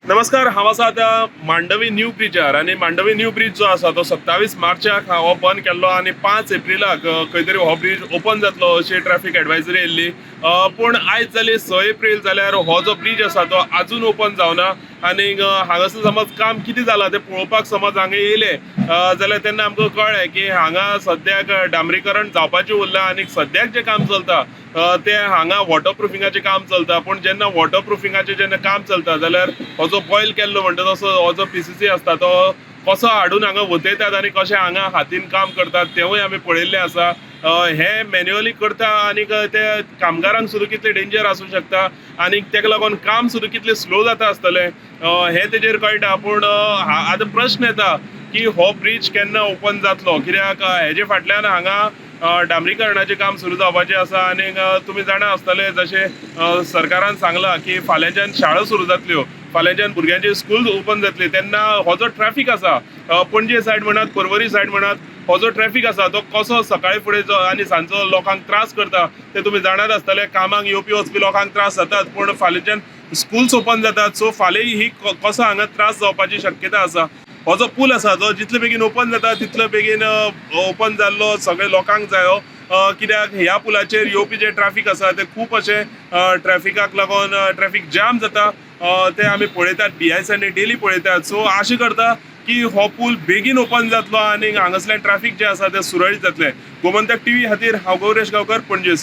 नमस्कार, हांव आसा आतां मांडवी न्यू ब्रिजार आनी मांडवी न्यू ब्रीज जो आसा तो 27 मार्चाक हो बंद केल्लो आनी 5 एप्रिलाक खंय तरी हो ब्रीज ओपन जातलो अशी ट्रॅफिक एडवायजरी येयल्ली. पूण आयज जाली 6 एप्रील, जाल्यार हो जो ब्रीज आसा तो आजून ओपन जावना. आनी हांगासर समज काम कितें जालां तें पळोवपाक समज हांगा येयले जाल्यार तेन्ना आमकां कळ्ळें की हांगा सद्याक डांबरीकरण जावपाचें उरलां आनी सद्याक जें काम चलता तें हांगा वॉटर प्रुफिंगाचें काम चलता. पूण जेन्ना वॉटर प्रुफिंगाचें जेन्ना काम चलता जाल्यार हो जो बॉयल केल्लो म्हणटा तसो हो जो पीसीसी आसता तो कसो हाडून हांगा वतयतात आनी कशें हांगा हातीन काम करतात तेवूय आमी पळयल्लें आसा. हें मॅन्युअली करता आनी ते कामगारांक सुद्दां कितलें डेंजर आसूं शकता आनी तेका लागून काम सुद्दां कितलें स्लो जाता आसतलें हें तेजेर कळटा. पूण आतां प्रश्न येता की हो ब्रीज केन्ना ओपन जातलो, कित्याक हेजे फाटल्यान हांगा डांबरीकरणाचें काम सुरू जावपाचें आसा. आनी तुमी जाणा आसतले, जशें सरकारान सांगलां की फाल्यांच्यान शाळा सुरू जातल्यो, फाल्यांच्यान भुरग्यांची स्कूल ओपन जातली, तेन्ना हो जो ट्रॅफिक आसा, पणजे सायड म्हणात, पर्वरी सायड म्हणात, हो जो ट्रॅफिक आसा तो कसो सकाळी फुडें जो आनी सांजचो लोकांक त्रास करता ते तुमी जाणात आसतले. कामाक येवपी वचपी लोकांक त्रास जातात, पूण फाल्यांच्यान स्कुल्स ओपन जातात, सो फाल्यां ही कसो हांगा त्रास जावपाची शक्यता आसा. हो जो पूल आसा तो जितले बेगीन ओपन जाता तितले बेगीन ओपन जाल्लो सगळे लोकांक जायो, कित्याक ह्या पुलाचेर येवपी जे ट्रॅफिक आसा ते खूब अशें ट्रॅफिकाक लागून ट्रॅफिक जाम जाता, ते आमी पळयतात, बीआयसीनी डेली पळयतात. सो आशा करता की हो पूल बेगीन ओपन जातलो आनी हांगासल्यान ट्रॅफिक जें आसा तें सुरळीत जातलें. गोमंतक टीव्ही खातीर हांव गौरेश गांवकर, पणजेसून.